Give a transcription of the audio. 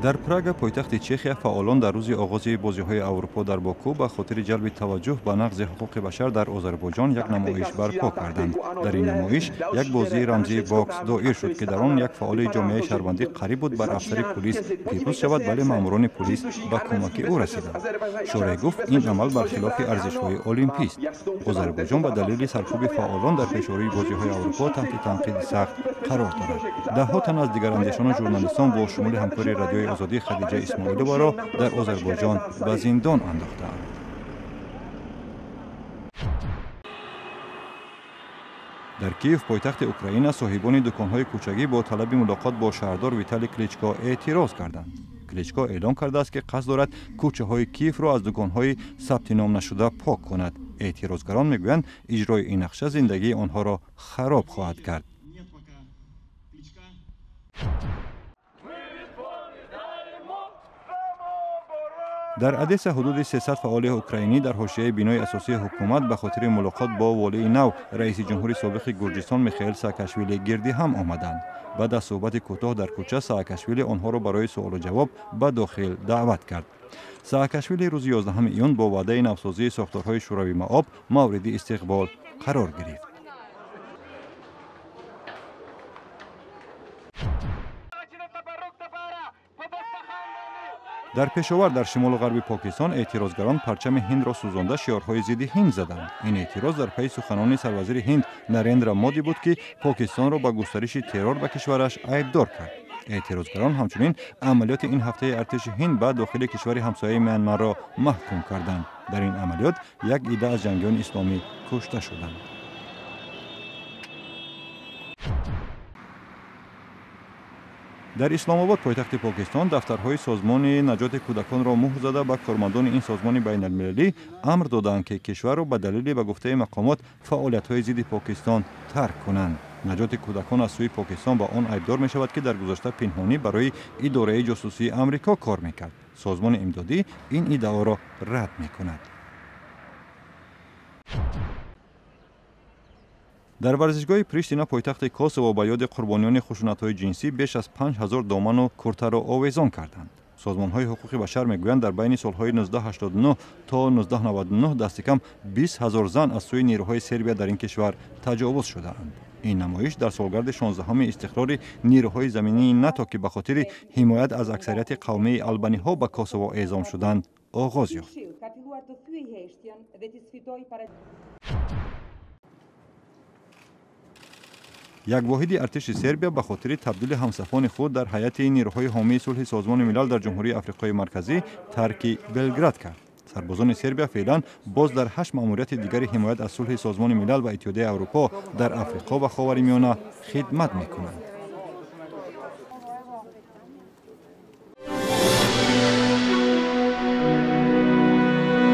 Дар Прага, пойтахти Чехия, фаъолон дар рӯзи оғози бозиҳои Аврупо дар Боку ба хотири ҷалби таваҷҷӯҳ ба нақзи ҳуқуқи башар дар Озарбойҷон як намоиш барпо карданд. Дар ин намоиш як бозии рамзии бокс доир шуд, ки дар он як фаъоли ҷомеаи шаҳрвандӣ қариб буд бар афсари пулис пирӯз шавад, вале маъмурони пулис ба кӯмаки ӯ расиданд. Шореҳ гуфт, ин амал бархилофи арзишҳои олимпист. Озарбойҷон ба далели саркӯби фаъолон дар пешорӯи бозиҳои Аврупо таҳти танқиди сахт қарор дорад. Даҳҳо тан аз дигарандешону журналистон бо шумули ҳамкори Радиои Озодӣ Хадиҷа Исмоиловаро дар Озарбойҷон ба зиндон андохтаанд. Дар Киев, пойтахти Украина, соҳибони дуконҳои кӯчагӣ бо талаби мулоқот бо шаҳрдор Виталий Кличко эътироз карданд. Кличко эълон кардааст, ки қасд дорад кӯчаҳои Киевро аз дуконҳои сабти ном нашуда пок кунад. Эътирозгарон мегӯянд, иҷрои ин нақша зиндагии онҳоро хароб хоҳад кард. Дар Одесса ҳудуди 300 фаъоли украинӣ дар ҳошияи бинои асосии ҳукумат ба хотири мулоқот бо волии нав, раиси ҷумҳури собиқи Гурҷистон Михаил Саакашвили гирди ҳам омаданд. Баъд аз суҳбати кӯтоҳ дар кӯча, Саакашвили онҳоро барои суолу ҷавоб ба дохил даъват кард. Саакашвили рӯзи 11 июн бо ваъдаи навсозии сохторҳои шӯравимаоб мавриди истиқбол қарор гирифт. Дар Пешовар, дар шимолу ғарби Покистон, эътирозгарон парчами Ҳиндро сӯзонда, шиорҳои зидди Ҳинд заданд. Ин эътироз дар пайи суханони сарвазири Ҳинд Нарендра Моди буд, ки Покистонро ба густариши террор ба кишвараш айбдор кард. Эътирозгарон ҳамчунин амалиёти ин ҳафтаи артиши Ҳинд ба дохили кишвари ҳамсояи Мянмарро маҳкум карданд. Дар ин амалиёт як идда аз ҷангиёни исломӣ кушта шуданд. Дар Исломобод, пойтахти Покистон, дафтарҳои созмони наҷоти кӯдаконро муҳр зада, ба кормандони ин созмони байналмилалӣ амр доданд, ки кишварро ба далели, ба гуфтаи мақомот, фаъолиятҳои зидди Покистон тарк кунанд. Наҷоти кӯдакон аз сӯи Покистон ба он айбдор мешавад, ки дар гузашта пинҳонӣ барои идораи ҷосусии Амрико кор мекард. Созмони имдодӣ ин иддаоро рад мекунад. Дар варзишгоҳи Приштина, пойтахти Косово, ба ёди қурбониёни хушунатҳои ҷинсӣ беш аз 5000 доману куртаро овезон карданд. Созмонҳои ҳуқуқи башар мегӯянд, дар байни солҳои 1989 то 1999 дасти кам 20 ҳазор зан аз сӯи нерӯҳои Сербия дар ин кишвар таҷовуз шудаанд. Ин намоиш дар солгарди 16-ҳами истиқрори нерӯҳои заминии НАТО, ки ба хотири ҳимоят аз аксарияти қавмии албаниҳо ба Косово эъзом шуданд, оғоз ёфт. Як воҳиди артиши Сербия ба хотири табдили ҳамсафони худ дар ҳайати нерӯҳои ҳомии сулҳи Созмони Милал дар Ҷумҳурии Африқои Марказӣ тарки Белград кард. Сарбозони Сербия феълан боз дар ҳашт маъмурияти дигари ҳимоят аз сулҳи Созмони Милал ва Иттиҳодияи Аврупо дар Африқо ва Ховари Миёна хидмат мекунанд.